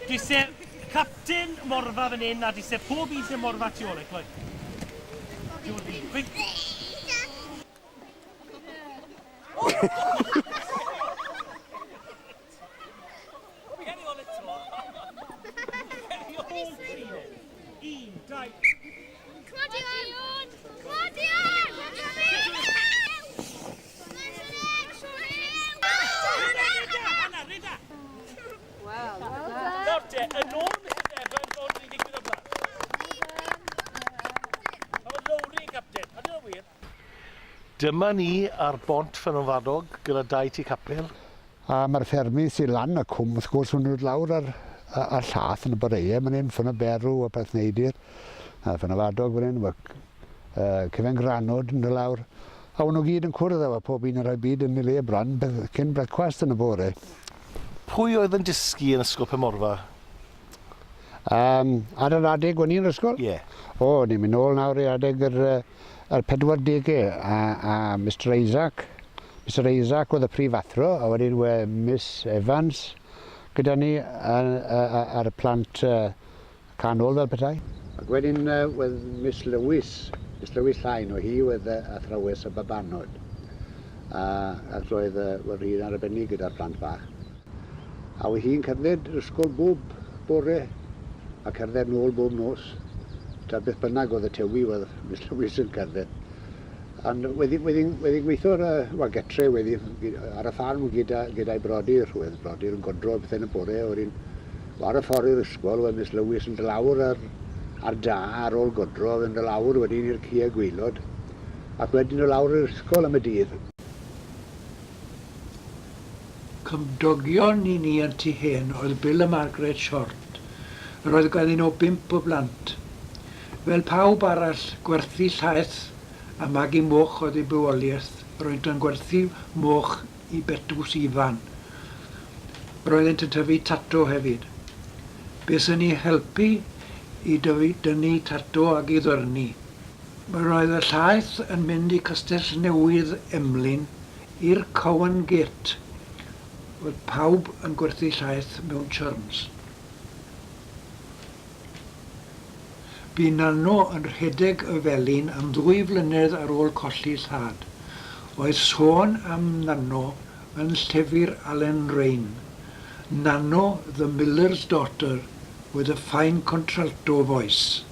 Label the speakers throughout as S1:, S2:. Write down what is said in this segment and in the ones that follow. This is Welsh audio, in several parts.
S1: Dwi isie captain Morfa fan hyn a dwi isie pob un sy'n Morfa tu ôl e. Cloi. Tu ôl fi. Quick. Un, dau.
S2: Come on, Dion! Come on, Dion!
S1: Rida! Nawr te, yn ôl Mrs Evans o'n ni'n digwydd o blaen. Mae Lowri yn capten, ydy o'n wir? Dyma ni ar bont Ffynnon Fadog gyda dau tŷ capel.
S3: A mae'r ffermydd sydd lan y cwm, wrth gwrs, maen nhw'n dod lawr ar, ar llath yn y boreau, maen nhw'n Ffynnon Berw a Peth Neidir, a Ffynnon Fadog fan hyn, mae uh, Cefen Granod yn dod lawr. A maen nhw gyd yn cwrdd efo pob un yn rhoi byd yn ei le bron, cyn brecwast yn y bore.
S1: Pwy oedd yn dysgu yn Ysgol Penmorfa?
S3: Um, ar yr adeg o'n i'n ysgol?
S1: Ie.
S3: Yeah. O, ni'n mynd nôl nawr i adeg yr, yr 40au a, a Mr Isaac. Mr Isaac oedd y prif athro, a wedyn we Miss Evans gyda ni ar, ar, ar y plant uh, canol fel petai. Ac wedyn uh, wedd Miss Lewis, Miss Lewis Llain, o hi wedd uh, athrawes y babanod. A, ac roedd uh, wedd hi'n arbennig gyda'r plant bach. A oedd hi'n cerdded i'r ysgol bob bore a cerdded nôl bob nos. Ta beth bynnag oedd y tewi oedd Miss Lewis yn cerdded. Ond wedi, wedi, wedi gweithio ar, wel, getre, wedi, ar y ffarm gyda, gyda'i brodyr, oedd brodyr yn godro bethau yn y bore, wedyn ar y ffordd i'r ysgol, oedd Miss Lewis yn dod lawr ar, ar da ar ôl godro, oedd yn dod lawr wedyn i'r cïe gwaelod, ac wedyn dod lawr i'r ysgol am y dydd.
S4: Cymdogion i ni yn Tŷ Hen oedd Bill a Margaret Short. Yr oedd ganddyn nhw bump o blant. Fel pawb arall, gwerthu llaeth a magu moch oedd eu bywoliaeth. Roeddent yn gwerthu moch i Betws Ifan. Roeddent yn tyfu tato hefyd. Buaswn i'n helpu i dyfu dynnu tato ag i ddyrnu. Roedd y llaeth yn mynd i Castell Newydd Emlyn i'r Cowan Gate. Roedd pawb yn gwerthu llaeth mewn churns. Bu Nanno yn rhedeg y felin am ddwy flynedd ar ôl colli thad. Oedd sôn am Nanno yn llyfr Allen Raine, Nanno the Miller's Daughter with a Fine Contralto Voice.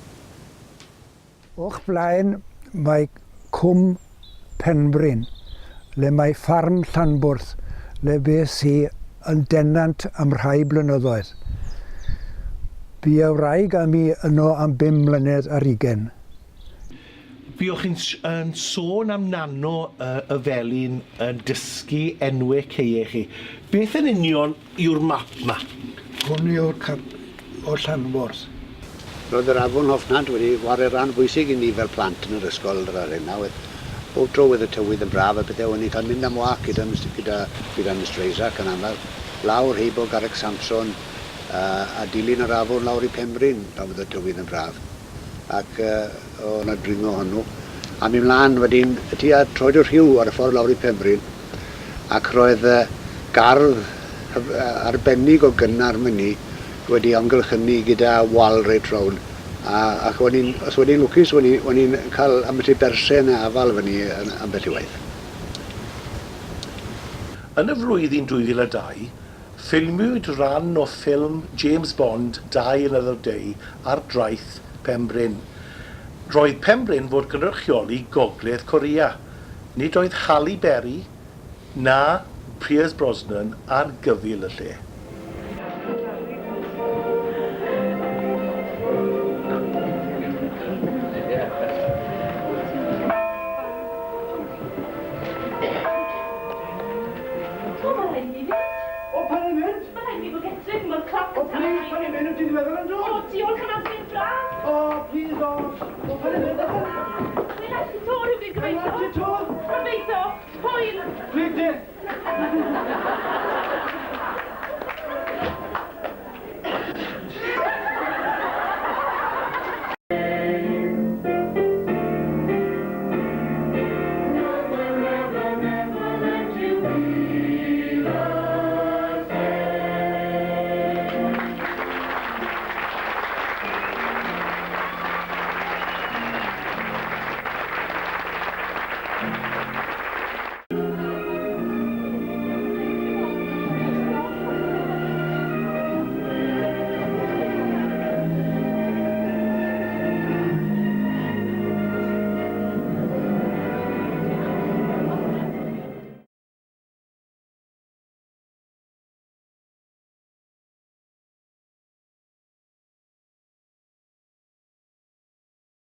S4: O'ch blaen mae Cwm Penbryn, le mae ffarm Llanbwrth, le bues i yn denant am rhai blynyddoedd. Bu y wraig a mi yno am bum mlynedd ar ugain.
S1: Fuoch chi'n yn sôn am Nano y Felin yn dysgu enwe ceie chi. Beth yn union yw'r map 'ma?
S4: Hwn yw'r cap o Llanfwrth.
S3: Roedd yr afon Hofnant wedi whare ran bwysig i ni fel plant yn yr ysgol yr hyn a oedd bob tro oedd y tywydd yn braf a pethe o'n ni'n cael mynd am wâc gyda Mister gyda gyda Mister Isaac yn aml lawr heibo Garreg Samson a a dilyn yr afon lawr i Penbryn pan oedd y tywydd yn braf ac yy o' 'na dringo hwnnw a mynd mlan wedyn tua troed y rhiw ar y ffordd lawr i Penbryn ac roedd gardd arbennig o gynnar myni wedi amgylchynu gyda wal reit rownd a ac o'n i'n os o'n i'n lwcus o'n i o'n i'n cael ambell i bersen a afal fyny yn ambell i waith.
S1: Yn y flwyddyn 2002, ffilmiwyd rhan o ffilm James Bond Die Another Day ar draeth Penbryn. Roedd Penbryn fod gynrychioli Gogledd Corea. Nid oedd Halle Berry na Pierce Brosnan ar gyfyl y lle.
S5: O, ma' raid i mi fynd.
S6: O, pan ni'n mynd?
S5: Ma' raid i mi fod getre, ma'r cloc
S6: O, please, pan ni'n mynd, wyt ti'n ddiweddar yn dod?
S5: O, diolch am amser braf.
S6: O, please, os. O, pan ni'n mynd,
S5: Wela i ti 'to rhywbryd, gobeithio.
S6: Wela i ti 'to.
S5: Gobeithio. Hwyl.
S6: Pryd te?